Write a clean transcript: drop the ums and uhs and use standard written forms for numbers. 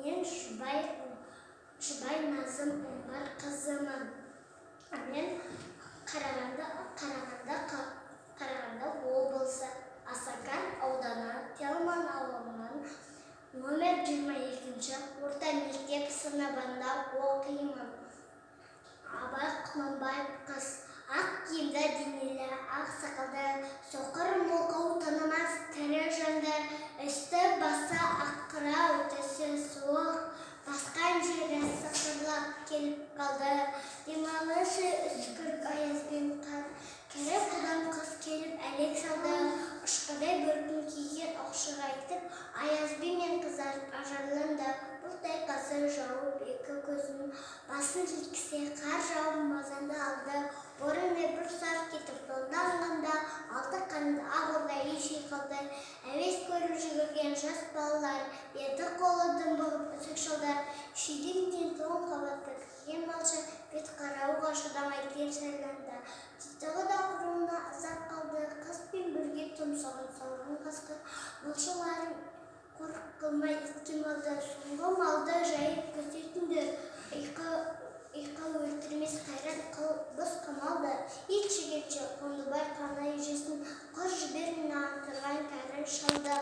Мен Жұбай Назым Омар қызымын. Мен Қарағанды облысы, Асакар ауданы, Телман ауылының номер 22 орта мектеп сыныбында оқимын. Абай Құнанбаев. Қыс. Ақ киімді денелі, ақ сақалды, соқыр, мылқау, танымас тірі жанды, үсті басы аққырау, түсі суық, басқан жері сықырлап келіп қалды. Демалысы үскірік аяз бен қар. Кәрі құлан қыс келіп әлек салды. Ұшқадай бөркін киген оқшырайтып, аязбенен қызарып ажарланды. Бұлттай қасы жауып екі көзін, басын сілкісе қар жауып мазаңды алды. Борандай бір сарт кетіп долданғанда, алты қанат ақ орда үй шайқалды. Әуес көріп жүгірген жас балалар, беті қолы дымбығып үсік шалдар, шүйдеңден тоң қабатты киген малшы бет қарауға шыдамай тер сайланды. Титығы да құруына аз-ақ қалды. Қыспен бірге тұмсығын салған қасқыр малшыларын қорық қылмай итке малды. Соңғы малды жайып күзетіңдер, ұйқы өлтірмес қайрат қыл бұз қамалды. Ит жегенше Қондыбай қанай жесін, құр жібер мынаған тұрған кәрі шалды.